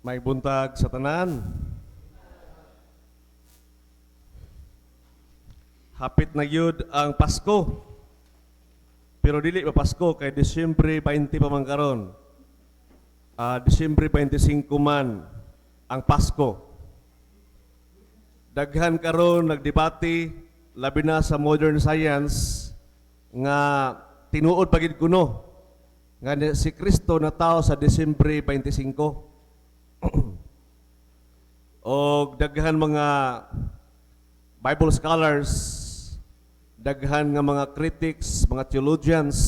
May buntag sa tanan. Hapit na gyud ang Pasko. Pero dili pa Pasko kay Disyembre 20 pa man karon. Disyembre 25 man ang Pasko. Daghan karon nagdebate, labi na sa modern science, nga tinuod pa gid kuno nga si Kristo natawo sa Disyembre 25. Og daghan mga Bible scholars, daghan nga mga critics, mga theologians,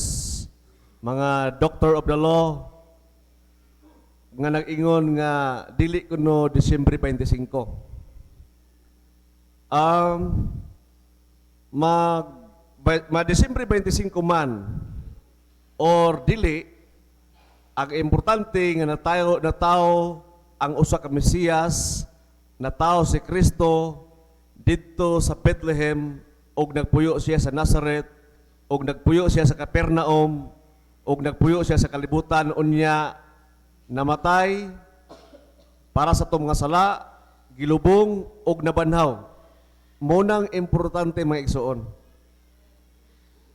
mga doctor of the law nga nag-ingon nga dili kuno Disyembre 25. Mag ma Disyembre 25 man or dili, ang importante nga natawo ang usa ka Mesiyas, natawo si Kristo didto sa Bethlehem ug nagpuyo siya sa Nazareth ug nagpuyo siya sa Capernaum ug nagpuyo siya sa kalibutan. Unya namatay para sa atong mga sala, gilubong ug nabanhaw. Mao nang importante, mga igsoon,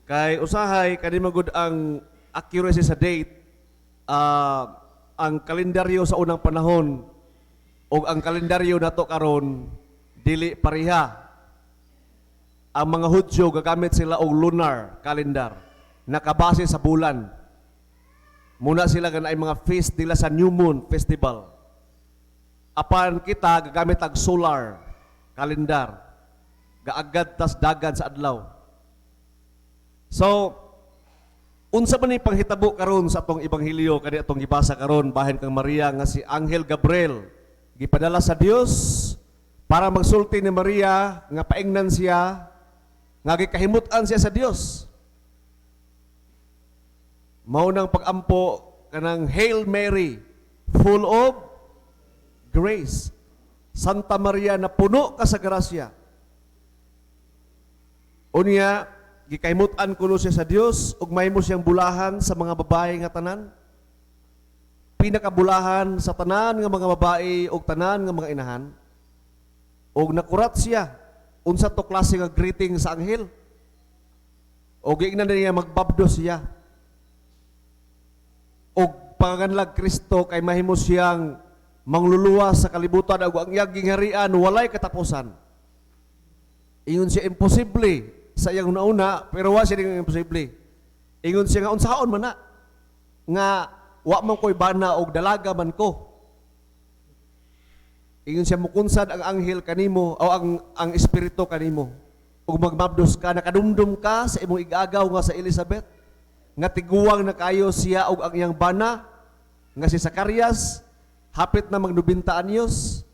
kay usahay kani magud ang accuracy sa date, ang kalendaryo sa unang panahon o ang kalendaryo nato karon dili pareha. Ang mga Hudyo, gagamit sila og lunar calendar, nakabase sa bulan. Muna sila nga ay mga feast nila sa New Moon Festival. Apan kita gagamit og solar calendar. Gaagad tas dagan sa adlaw. So, unsa man ni panghitabo karon sa atong ebanghelyo, kani atong gibasa karon bahin kang Maria, nga si Anghel Gabriel gipadala sa Dios para magsulti ni Maria nga paingnan siya, nga gikahimut-an siya sa Dios? Mao nang pag-ampo kanang "Hail Mary, full of grace." Santa Maria, na puno ka sa grasya. Unya gikahimut-an kuno siya sa Dios ug mahimo siyang bulahan sa mga babae nga tanan. Pinakabulahan sa tanan nga mga babae ug tanan nga mga inahan. Ug nakurat siya, unsa to klase nga greeting sa anghel? Og giingnan niya magbabdo siya. Og panganlag Kristo kay mahimo siyang mangluluwas sa kalibutan ug ang iyang gingharian walay katapusan. Ingon siya imposible sa iyang una, pero wa siya ning imposible. Ingon siya nga unsaon man na nga wa man ko'y bana og dalaga man ko. Ingon siya, mukunsad ang anghel kanimo o ang espiritu kanimo ug magmabdos ka. Nakadumdum ka sa imong igagaw nga sa Elizabeth nga tiguwang na kayo siya og ang iyang bana nga si Zacarias hapit na mag 90 anyos.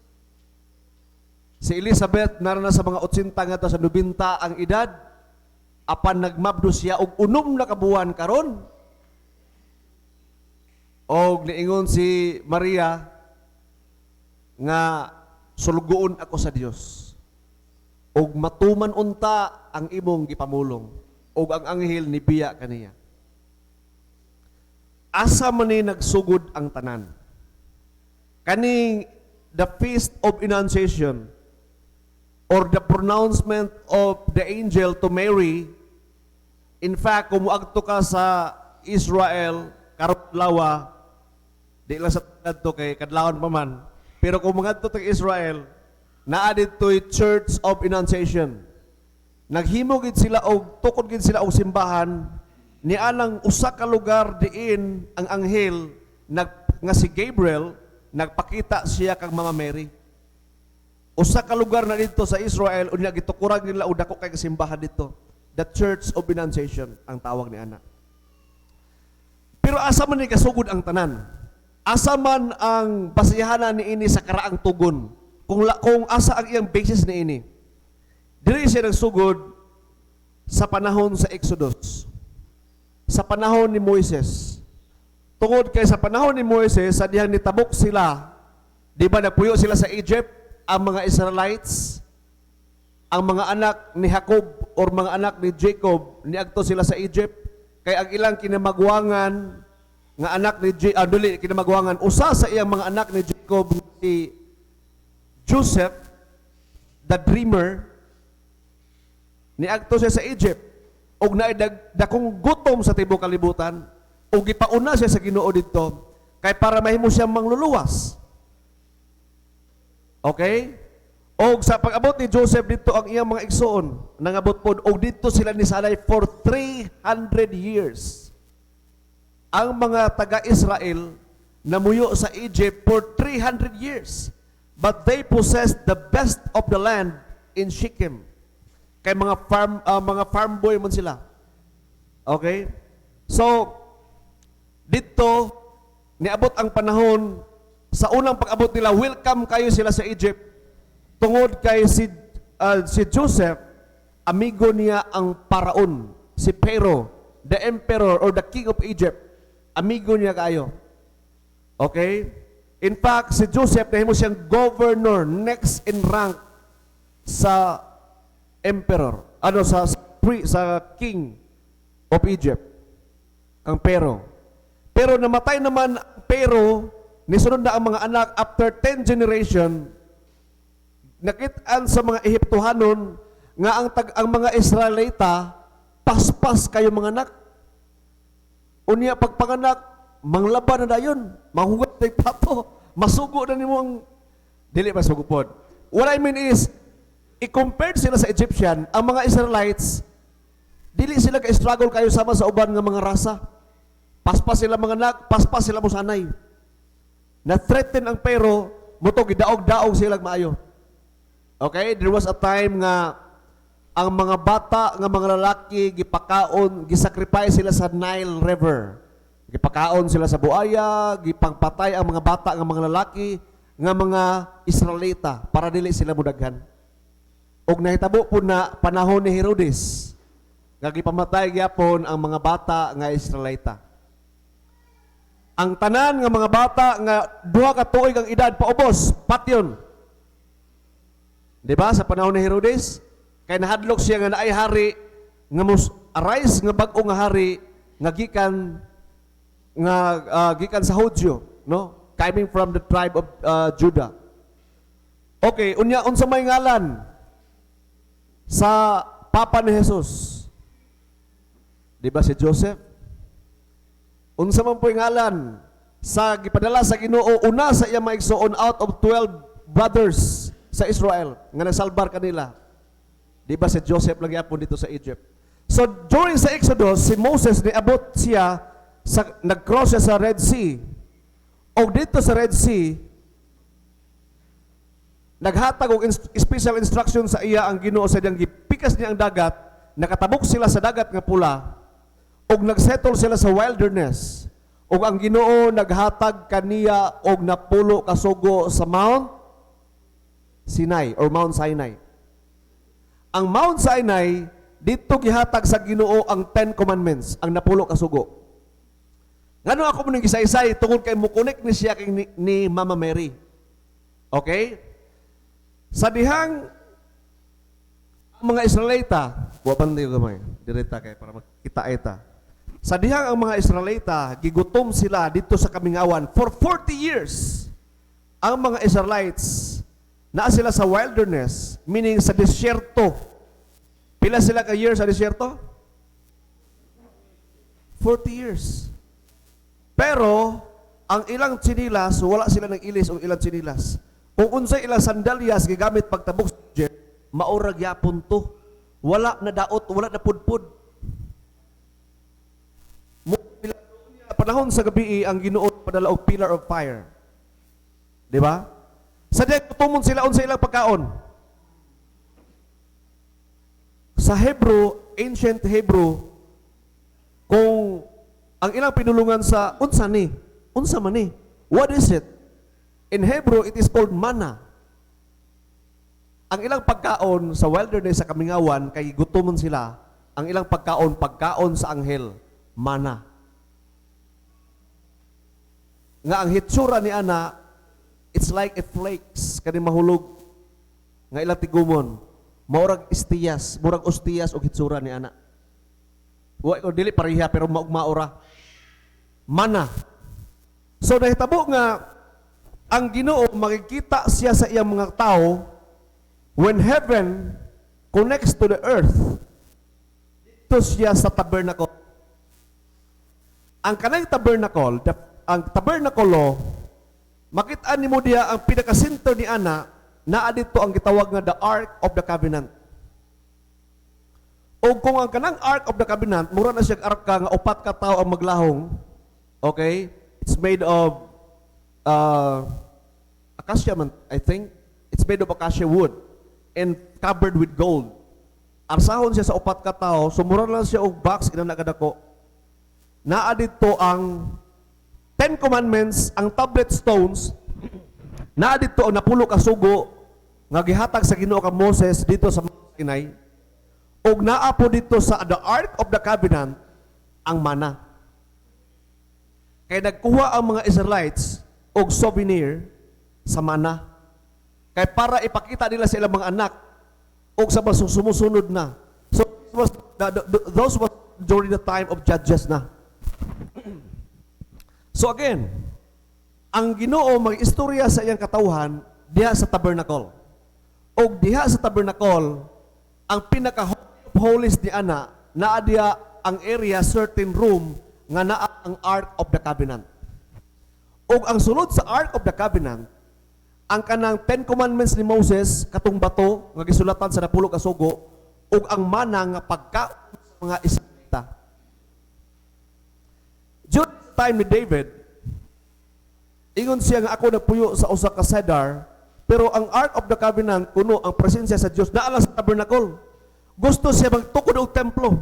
Si Elizabeth nara na sa mga 80 ngadto sa 90 ang edad, apan nagmabdo siya og 6 na kabuwan karon. Og niingon si Maria nga sulugoon ako sa Dios ug matuman unta ang imong gipamulong, ug ang anghel nibiya kaniya. Asa man ni nagsugod ang tanan, kaning the Feast of Annunciation or the pronouncement of the angel to Mary? In fact, kung muadto ka sa Israel karon adlaw, di lang sa kadto kay kadlawon pa man, pero kung mangadto tag Israel, naa didto'y Church of Annunciation. Naghimo gid sila og tukod gid sila og simbahan ni anang usa ka lugar diin ang anghel nga si Gabriel nagpakita siya kang Mama Mary. Usa ka lugar na dito sa Israel, unya gitukuran nila og dako kay simbahan dito. The Church of Annunciation ang tawag ni ana. Pero asa man ni kasugod ang tanan? Asa man ang basihanan ni ini sa karaang tugon? Kung asa ang iyang basis ni ini? Dili siya nagsugod sa panahon sa Exodus. Sa panahon ni Moises. Tungod kay sa panahon ni Moises, sa dihang nitabok sila, di ba nagpuyo sila sa Egypt, ang mga Israelites, ang mga anak ni Jacob or mga anak ni Jacob, niadto sila sa Egypt, kay ang ilang kinamagwangan Nga anak ni dili kinamaguangan, usa sa iyang mga anak ni Jacob, si Joseph the dreamer, niadto siya sa Egypt ug naay dakong gutom sa tibuok kalibutan ug gipauna siya sa Ginoo didto kay para mahimo siyang mangluluwas. Okay? Og sa pag-abot ni Joseph didto, ang iyang mga igsoon nangabot pod og didto sila nisanay for 300 years. Ang mga taga-Israel namuyo sa Egypt for 300 years. But they possessed the best of the land in Shechem. Kay mga farm boy man sila. Okay? So didto niabot ang panahon, sa unang pag-abot nila, welcome kayo sila sa Egypt tungod kay si Joseph, amigo niya ang Paraon, si Pharaoh, the emperor or the king of Egypt. Amigo niya kayo. Okay? In fact, si Joseph, nahimo siyang governor, next in rank sa emperor, ano, sa king of Egypt, ang Pharaoh. Pero namatay naman ang Pharaoh, nisunod na ang mga anak after 10 generation, nakitaan sa mga Ehiptohanon nga ang mga Israelita paspas kayo mga anak. Unya pagpanganak, manglaban na dayon, manghugat tay plato, masugo na nimo ang dili masugo pod. What I mean is, i-compare sila sa Egyptian, ang mga Israelites, dili sila ka-struggle kayo sama sa uban nga mga rasa. Paspas sila mga anak, paspas sila mosanay. Na-threaten ang Pharaoh, mao to gidaog-daog sila maayo. Okay, there was a time nga ang mga bata nga mga lalaki gipakaon, gisacrifice sila sa Nile River. Gipakaon sila sa buaya, gipangpatay ang mga bata nga mga lalaki nga mga Israelita para dili sila mudaghan. Og nahitabo po na panahon ni Herodes nga gipamatay gyapon ang mga bata nga Israelita. Ang tanan nga mga bata nga 2 ka tuig ang edad paubos, patyon. Di ba sa panahon ni Herodes? Kay nahadlok siya nga naay hari nga mos arise nga bag-o nga hari nga gikan sa Hudyo, no? Coming from the tribe of Judah. Okay, unya, unsa may ngalan sa papa ni Jesus? Di ba si Joseph? Unsa man po'y ngalan sa gipadala sa Ginoo una sa iyang mga igsoon out of 12 brothers sa Israel nga nasalbar kanila? Di ba si Joseph lang gyapon dito sa Egypt? So during sa Exodus, si Moses, niabot siya sa, nag-cross siya sa Red Sea. O dito sa Red Sea, naghatag og special instruction sa iya ang Ginoo sa diyang gipikas niya ang dagat, nakatabok sila sa Dagat nga Pula, ug nagsettle sila sa wilderness. Ug ang Ginoo naghatag kaniya og 10 ka sugo sa Mount Sinai or Mount Sinai. Ang Mount Sinai, dito gihatag sa Ginoo ang Ten Commandments, ang 10 ka sugo. Ngano ako mo ning gisaysay? Tungod kay mo-connect ni siya kay ni Mama Mary. Okay? Sa dihang ang mga Israelita, wa pan gamay, direta kay para makita ita. Sa dihang ang mga Israelita, gigutom sila dito sa kamingawan for 40 years. Ang mga Israelites, naa sila sa wilderness, meaning sa disyerto. Pila sila ka years sa disyerto? 40 years. Pero, ang ilang tsinilas, wala sila ng ilis og ilang tsinilas. Kung unsay ilang sandalyas gigamit pagtabok sa Egypt, mao ra gyapon to. Wala na daot, wala na pudpud. Panahon sa gabi, ang Ginoo padala og pillar of fire. Di ba? Sa dihang gutomon sila, unsa ilang pagkaon? Sa Hebrew, ancient Hebrew, kung ang ilang pinulungan sa unsa ni, unsa man ni, what is it? In Hebrew, it is called manna. Ang ilang pagkaon sa wilderness, sa kamingawan, kay gutomon sila, ang ilang pagkaon, pagkaon sa anghel, mana. Nga ang hitsura ni ana, it's like a flakes, kani mahulog, nga ilang tigumon, maurag istiyas, murag ostiyas og hitsura ni ana. Wa ko dili pareha pero maugmaora. Mana. So nahitabo nga ang Ginoo makikita siya sa iyang mga tao when heaven connects to the earth. Dito siya sa tabernacle. Ang kanang tabernacle, ang tabernacle, makita nimo diya ang pinaka-center ni ana, naa dito ang gitawag nga the Ark of the Covenant. O kung ang kanang Ark of the Covenant, mura na siya arka nga upat ka tawo ang maglahong. Okay? It's made of acacia man, I think. It's made of acacia wood and covered with gold. Arsahon siya sa upat ka tawo, so mura lang siya og box ina kadako. Naa dito ang Ten Commandments, ang tablet stones, naa dito ang napulo ka sugo nga gihatag sa Ginoo kang Moses dito sa Mount Sinai. Og naa po dito sa the Ark of the Covenant ang mana. Kay nagkuha ang mga Israelites og souvenir sa mana. Kay para ipakita nila sa ilang mga anak og sa mga sumusunod na. So was the, those was during the time of Judges na. So again, ang Ginoo mag-istorya sa iyang katawhan diha sa tabernacle. Og diha sa tabernacle, ang pinaka holies ni ana, naa diha ang area, certain room nga naa ang Ark of the Covenant. Og ang sulod sa Ark of the Covenant, ang kanang Ten Commandments ni Moses, katong bato nga gisulatan sa napulo ka sugo, ug ang mana nga pagka sa mga Israelita. During the time ni David, ingon siya nga ako nagpuyo sa usa ka cedar, pero ang Ark of the Covenant, kuno ang presensya sa Dios, naa lang sa tabernacle. Gusto siya magtukod og templo.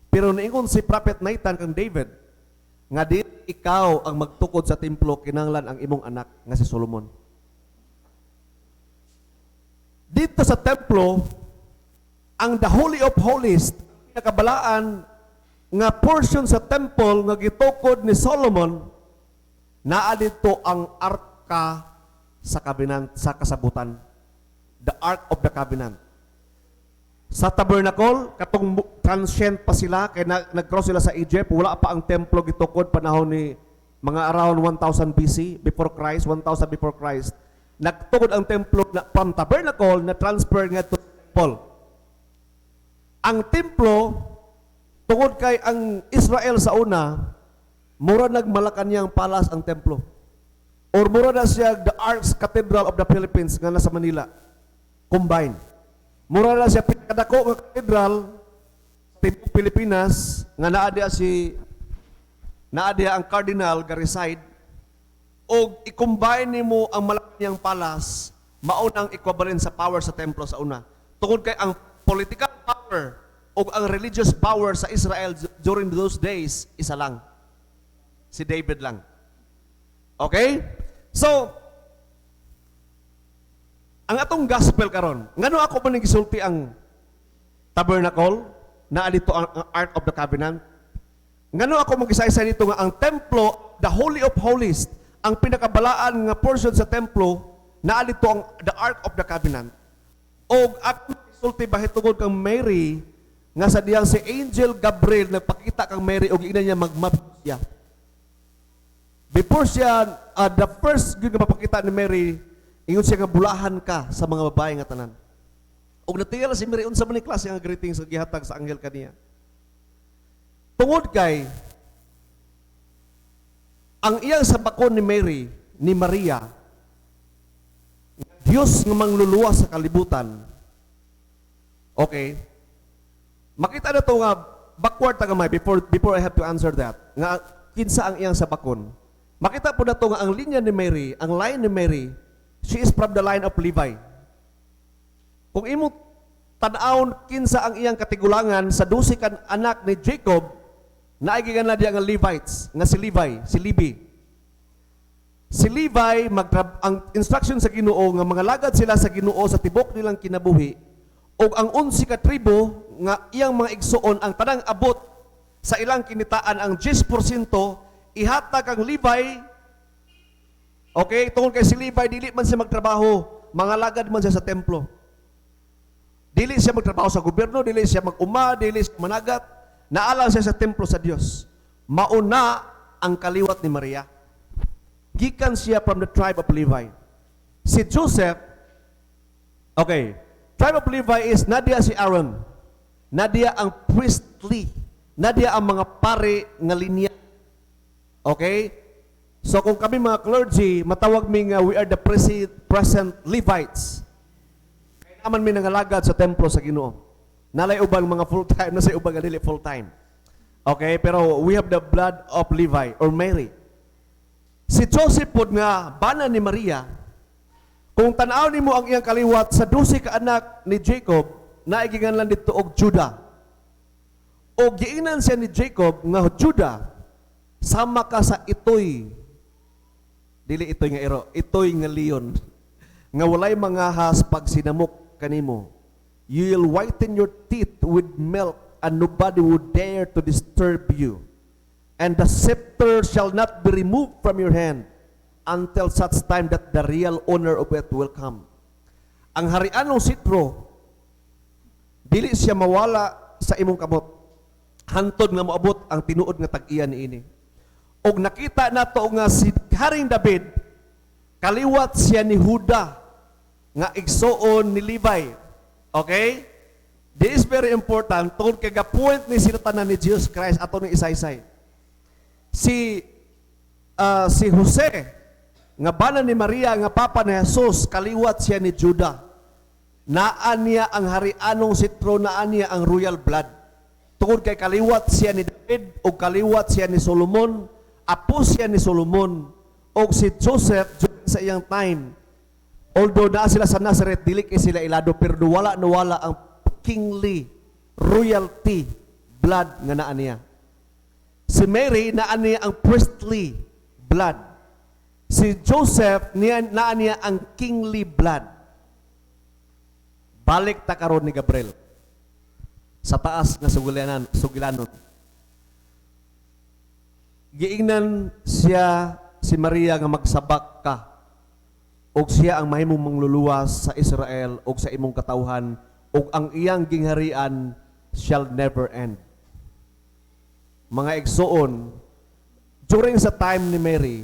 Pero niingon si Prophet Nathan kang David, nga di ikaw ang magtukod sa templo, kinanglan ang imong anak nga si Solomon. Dito sa templo, ang the Holy of Holies, pinakabalaan nga portion sa temple nga gitukod ni Solomon, naa dito ang arka sa covenant, sa kasabutan. The Ark of the Covenant. Sa tabernacle, katong transient pa sila, kay nag-cross sila sa Egypt, wala pa ang templo gitukod panahon ni mga around 1000 BC, before Christ, 1000 before Christ. Nagtukod ang templo na, from tabernacle na transfer nga to temple. Ang templo, tungod kay ang Israel sa una, mura nag Malacanang Palace ang templo. Or mura na siya the Arch Cathedral of the Philippines nga nasa Manila. Combined. Mura na siya pinakadako nga cathedral sa tibuok Pilipinas nga naa diha ang cardinal ga reside og i-combine nimo ang Malacanang Palace, mao nang equivalent sa power sa templo sa una. Tungod kay ang political power o ang religious power sa Israel during those days, isa lang. Si David lang. Okay? So, ang atong gospel karon, ngano ako man gisulti ang tabernacle, naa dito ang Ark of the Covenant? Ngano ako magisaysay nito nga ang templo, the Holy of Holies, ang pinakabalaan nga portion sa templo, naa dito ang the Ark of the Covenant? Og ako gisulti bahitungod kang Mary nga sa diyang si Angel Gabriel nagpakita kang Mary og ingnan niya magmab siya. Before siya, the first gyud nga mapakita ni Mary, ingon siya nga bulahan ka sa mga babae nga tanan. Og natiyala si Mary unsa man ni klase nga greetings nga gihatag sa anghel kaniya. Tungod kay ang iyang sabakon ni Mary, ni Maria, Dios nga mangluluwas sa kalibutan. Okay. Makita na to nga backward ta gamay before I have to answer that. Nga kinsa ang iyang sabakon. Makita po na to nga ang linya ni Mary, ang line ni Mary, she is from the line of Levi. Kung imo tan-awon kinsa ang iyang katigulangan sa 12 kan anak ni Jacob, naay gikan na diya nga Levites, nga si Levi, si Levi. Si Levi, ang instruction sa Ginoo nga mga lagad sila sa Ginoo sa tibok nilang kinabuhi, ug ang 11 ka tribo nga iyang mga igsuon, ang tanang abot sa ilang kinitaan, ang 10% ihatag ang Levi. Okay, tungod kay si Levi dili man siya magtrabaho, mga lagad man siya sa templo. Dili siya magtrabaho sa gobyerno, dili siya mag-uma, dili siya managat, naa lang siya sa templo sa Dios. Mauna ang kaliwat ni Maria. Gikan siya from the tribe of Levi. Si Joseph, okay, tribe of Levi is naa diya si Aaron. Naa diya ang priestly. Naa diya ang mga pare nga linya. Okay? So kung kami mga clergy, matawag mi nga we are the present Levites. Kay naa man mi nangalagad sa templo sa Ginoo. Naa lay ubang mga full-time, naa say ubang nga dili full-time. Okay, pero we have the blood of Levi or Mary. Si Joseph pod nga bana ni Maria, kung tan-aw nimo ang iyang kaliwat sa 12 ka anak ni Jacob, naay ginganlan didto og Judah. O giingnan siya ni Jacob nga, "Judah, sama ka sa itoy." Dili itoy nga iro, itoy nga leon. Nga walay mangahas pag sinamok kanimo. You will whiten your teeth with milk and nobody would dare to disturb you. And the scepter shall not be removed from your hand until such time that the real owner of it will come. Ang harianong sitro, dili siya mawala sa imong kamot hantod nga moabot ang tinuod nga tag-iya niini. Og nakita nato nga si Haring David, kaliwat siya ni Huda nga igsuon ni Levi. Okay? This is very important tungod kay ga-point ni sila tanan ni Jesus Christ ato ni isaysay. Si Jose nga bana ni Maria nga papa ni Jesus, kaliwat siya ni Judah. Naa niya ang harianong sitro, naa niya ang royal blood. Tungod kay kaliwat siya ni David o kaliwat siya ni Solomon, apo siya ni Solomon, o si Joseph during sa iyang time. Although naa sila sa Nazareth, dili kay sila ilado, pero wala nawala ang kingly royalty blood nga naa niya. Si Mary, naa niya ang priestly blood. Si Joseph niya, naa niya ang kingly blood. Balik ta karon ni Gabriel sa taas nga sugilanan, sugilanon. Giingnan siya si Maria nga magsabak ka ug siya ang mahimong mangluluwas sa Israel ug sa imong katawhan ug ang iyang gingharian shall never end. Mga igsuon, during sa time ni Mary,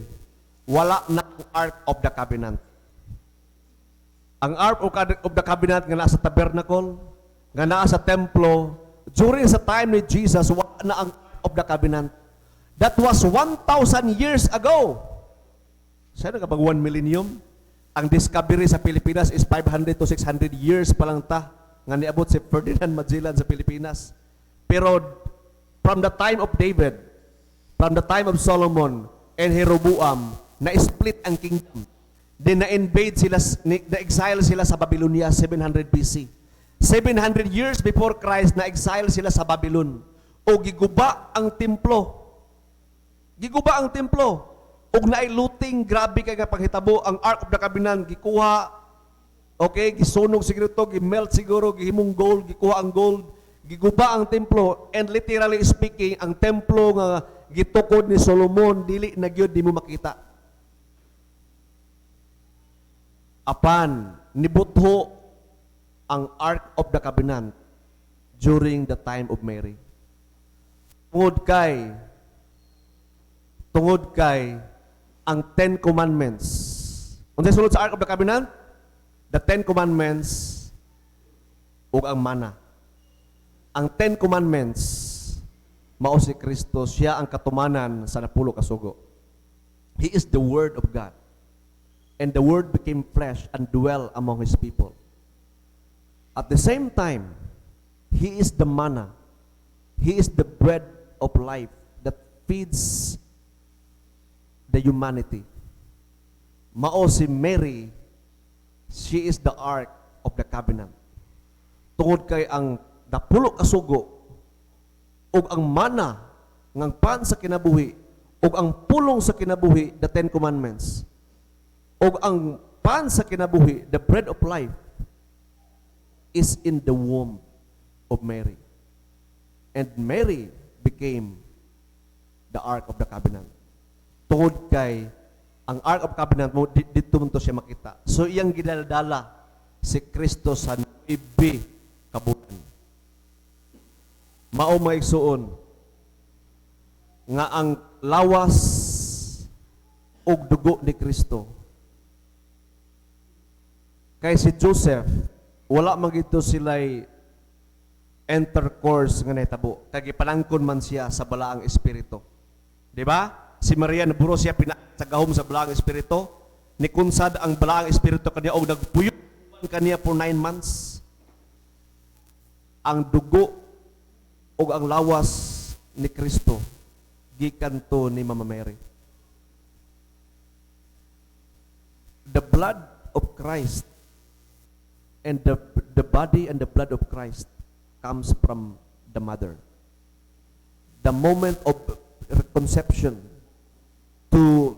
wala na ang Ark of the Covenant. Ang Ark of the Covenant nga naa sa tabernacle, nga naa sa templo, during sa time ni Jesus, wala na ang Ark of the Covenant. That was 1,000 years ago. Sa na kapag 1 millennium, ang discovery sa Pilipinas is 500 to 600 years pa lang ta nga niabot si Ferdinand Magellan sa Pilipinas. Pero from the time of David, from the time of Solomon and Jeroboam, na-split ang kingdom. Then na-invade sila, na-exile sila sa Babylonia 700 BC. 700 years before Christ, na-exile sila sa Babylon. O giguba ang templo. Giguba ang templo. Ug naay looting, grabe kay nga panghitabo. Ang Ark of the Covenant gikuha. Okay, gisunog siguro to, gimelt siguro, gihimong gold, gikuha ang gold, giguba ang templo, and literally speaking, ang templo nga gitukod ni Solomon dili na gyud, di mo makita. Apan nibutho ang Ark of the Covenant during the time of Mary. Tungod kay ang Ten Commandments. Unsay sulod sa Ark of the Covenant? The Ten Commandments ug ang mana. Ang Ten Commandments mao si Kristo, siya ang katumanan sa napulo ka sugo. He is the Word of God. And the Word became flesh and dwell among His people. At the same time, He is the manna. He is the bread of life that feeds the humanity. Mao si Mary, she is the Ark of the Covenant. Tungod kay ang napulo ka sugo ug ang mana ngang pan sa kinabuhi ug ang pulong sa kinabuhi, the Ten Commandments, ug ang pan sa kinabuhi, the bread of life, is in the womb of Mary. And Mary became the Ark of the Covenant. Tungod kay ang Ark of Covenant mo didto man to siya makita. So iyang gidala si Kristo sa 9 ka bulan. Mao, mga igsuon, Nga ang lawas ug dugo ni Kristo. Kay si Joseph, wala man gito sila'y intercourse nga nahitabo. Kay gipanangkon man siya sa balaang espiritu. Di ba? Si Maria naburo siya pina sa gahom sa balaang espiritu. Nikunsad ang balaang espiritu kaniya og nagpuyo kaniya for 9 months. Ang dugo ug ang lawas ni Kristo gikan to ni Mama Mary. The blood of Christ and the body and the blood of Christ comes from the mother. The moment of conception to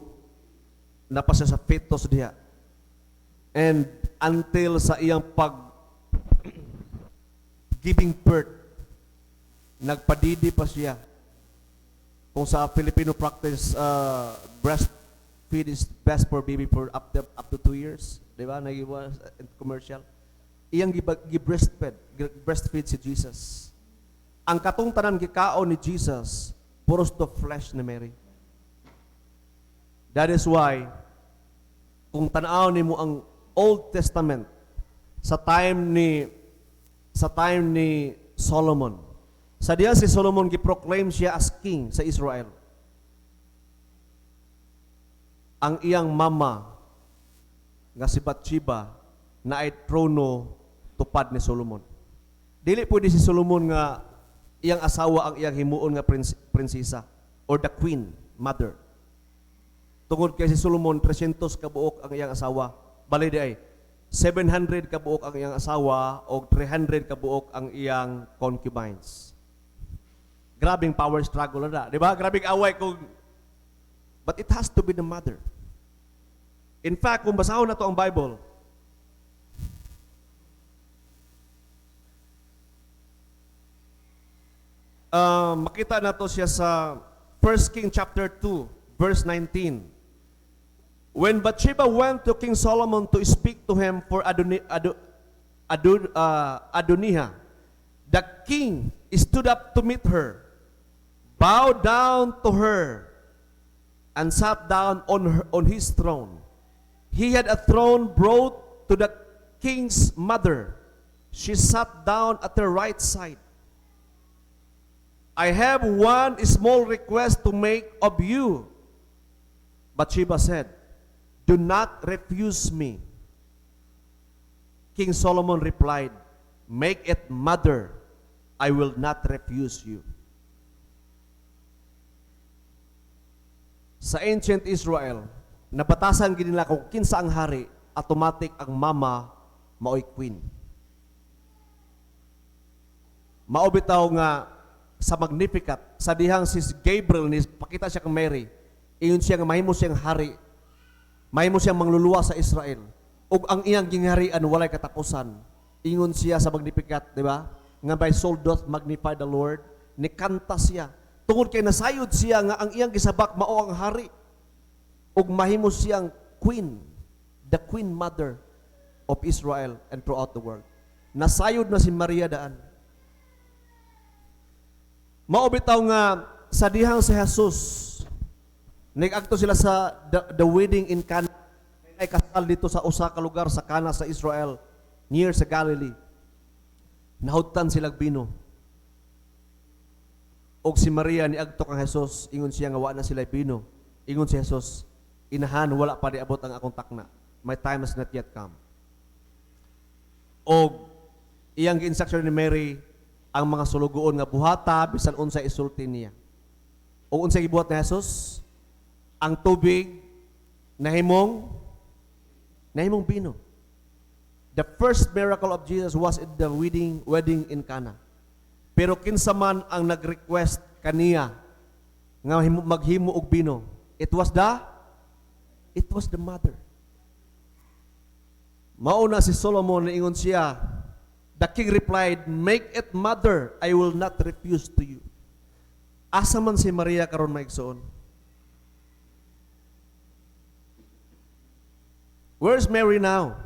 napasa sa fetus diha and until sa iyang pag giving birth, nagpadidi pa siya. Kung sa Filipino practice, breastfeed is best for baby for up to 2 years, di ba? Nagiwa commercial, iyang gi breastfeed, breastfeed si Jesus. Ang katong tanan gikaon ni Jesus, puros to flesh ni Mary. That is why kung tan-aw nimo ang Old Testament sa time ni Solomon, sa diya si Solomon gi-proclaim siya as king sa Israel, ang iyang mama nga si Bathsheba na ay trono tupad ni Solomon. Dili pwede si Solomon nga iyang asawa ang iyang himuon nga prinsesa or the queen mother. Tungod kay si Solomon, 300 kabuok ang iyang asawa. Bali di ay 700 kabuok ang iyang asawa o 300 kabuok ang iyang concubines. Grabing power struggle na, di ba? Grabing away kung. But it has to be the mother. In fact, kung basahon na to ang Bible, makita na to siya sa 1 King chapter 2, verse 19. When Bathsheba went to King Solomon to speak to him for Adonijah, the king stood up to meet her, bowed down to her, and sat down on his throne. He had a throne brought to the king's mother. She sat down at the right side. "I have one small request to make of you," Bathsheba said. "Do not refuse me." King Solomon replied, "Make it, mother. I will not refuse you." Sa ancient Israel, nabatasan gid nila kung kinsa ang hari, automatic ang mama maoy queen. Mao bitaw nga sa Magnificat, sa dihang si Gabriel ni pakita siya kang Mary, ingon siya nga mahimo siyang hari, mahimo siyang mangluluwa sa Israel. Ug ang iyang gingharian walay katapusan. Ingon siya sa Magnificat, di ba? Nga "My soul doth magnify the Lord." Nikanta siya. Tungod kay nasayod siya nga ang iyang gisabak mao ang hari. Ug mahimo siyang queen, the queen mother of Israel and throughout the world. Nasayod na si Maria daan. Mao bitaw nga sa dihang si Jesus nag-agto sila sa the wedding in Cana, ay kasal dito sa usa ka lugar sa Cana sa Israel, near sa Galilee. Nahudtan sila bino. Og si Maria niadto kang Jesus, ingon siya nga wa na sila bino. Ingon si Jesus, "Inahan, wala pa niabot ang akong takna. My time has not yet come." Og iyang gi-instruction ni Mary ang mga sulugoon nga buhata bisan unsa isulti niya. O unsa gibuhat ni Jesus? Ang tubig nahimong bino. The first miracle of Jesus was at the wedding in Cana. Pero kinsa man ang nag-request kaniya nga maghimo og bino? It was the mother. Mauna si Solomon, ingon siya, the king replied, "Make it, mother, I will not refuse to you." Asa man si Maria karon, maigsoon? Where's Mary now?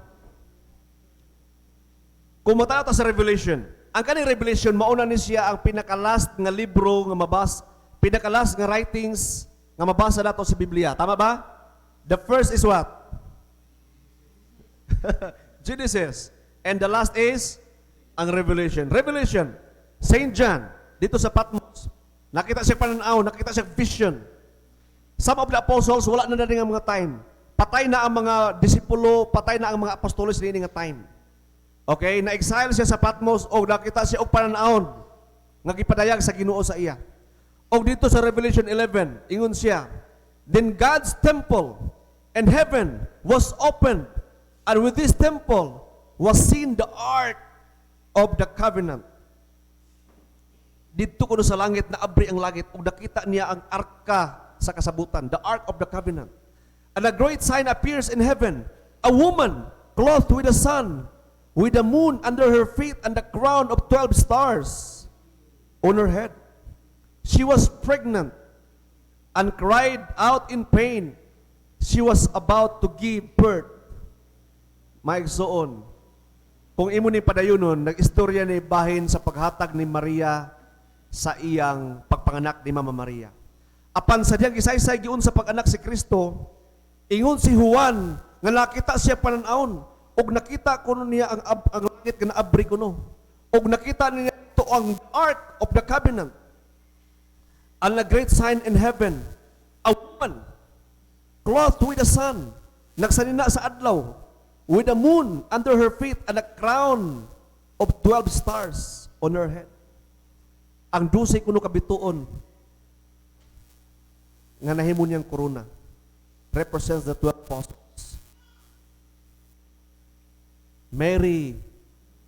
Kung motanaw ta sa Revelation, ang kaning Revelation mauna ni siya ang pinaka-last nga libro nga mabas, Pinaka-last nga writings nga mabasa nato sa Biblia. Tama ba? The first is what? Genesis. And the last is ang Revelation. Revelation, Saint John, dito sa Patmos, nakita siya pananaw, nakita siya vision. Some of the apostles, wala na na ang mga time. Patay na ang mga disipulo, patay na ang mga apostoles niini nga time. Okay, na-exile siya sa Patmos o nakita siya og pananawon nga gipadayag sa Ginoo sa iya. Og dito sa Revelation 11, ingon siya, "Then God's temple and heaven was opened, and with this temple was seen the ark of the covenant." Dito kuno sa langit, naabri ang langit ug nakita niya ang arka sa kasabutan, the ark of the covenant. "And a great sign appears in heaven, a woman clothed with the sun, with the moon under her feet and the crown of 12 stars on her head. She was pregnant and cried out in pain. She was about to give birth." Mga igsoon, kung imo ni padayonon, nag-istorya ni bahin sa paghatag ni Maria sa iyang pagpanganak ni Mama Maria. Apan sa diyang gisaysay giun sa pag-anak si Kristo, ingon si Juan nga nakita siya pananawon ug nakita kuno niya ang langit nga naabri kuno. Ug nakita niya ito ang Ark of the Covenant. "And a great sign in heaven, a woman clothed with the sun," nagsanina sa adlaw, "with the moon under her feet and a crown of 12 stars on her head." Ang 12 kuno ka bituon nga nahimo niyang korona represents the 12 apostles. Mary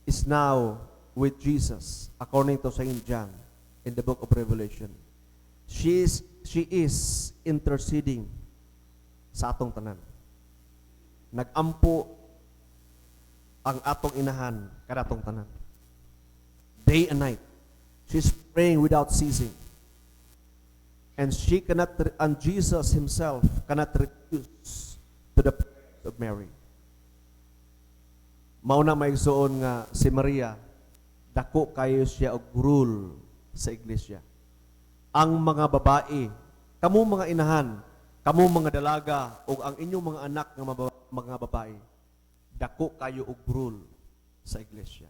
is now with Jesus according to Saint John in the book of Revelation. She is interceding sa atong tanan. Nagampo ang atong inahan kanatong tanan. Day and night. She's praying without ceasing. And she cannot, and Jesus himself cannot refuse to the prayers of Mary. Mao na, mga igsoon, nga si Maria, dako kayo siya og role sa iglesia. Ang mga babae, kamo mga inahan, kamo mga dalaga, o ang inyong mga anak nga mga babae, dako kayo og role sa iglesia.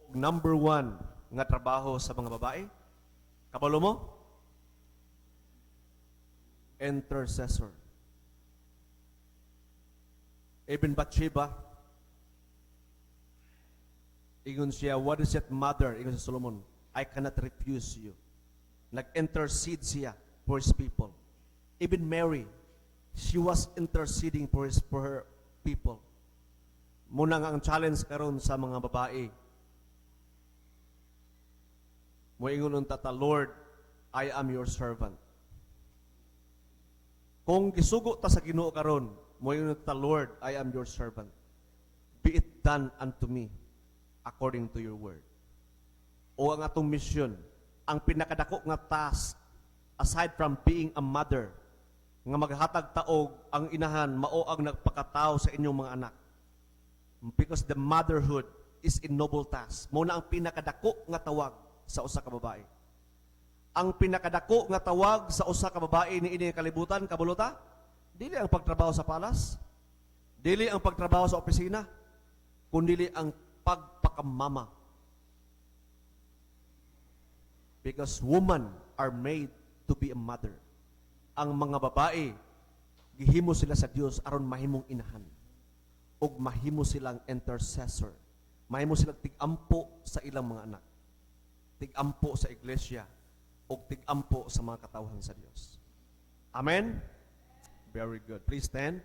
Ug number one nga trabaho sa mga babae, kabalo mo? Intercessor. Even Bathsheba, ingon siya, "What is it, mother?" Ingon si Solomon, "I cannot refuse you." Nag-intercede siya for his people. Even Mary, she was interceding for her people. Mao na nga ang challenge karon sa mga babae, moingon unta ta, "Lord, I am your servant." Kung gisugo ta sa Ginoo karon, moingon ta, "Lord, I am your servant. Be it done unto me according to your word." O ang atong mission, ang pinakadako nga task aside from being a mother, nga maghatag ta og ang inahan mao ang nagpakatawo sa inyong mga anak. Because the motherhood is a noble task. Mao na ang pinakadako nga tawag sa usa ka babae. Ang pinakadako nga tawag sa usa ka babae niini kalibutan, kabalo ta? Dili ang pagtrabaho sa palace, dili ang pagtrabaho sa opisina, kundi ang pagpakamama. Because women are made to be a mother. Ang mga babae, gihimo sila sa Dios aron mahimong inahan ug mahimo silang intercessor. Mahimo silang tig-ampo sa ilang mga anak. Tig-ampo sa iglesia ug tig-ampo sa mga katawhan sa Dios. Amen. Very good. Please stand.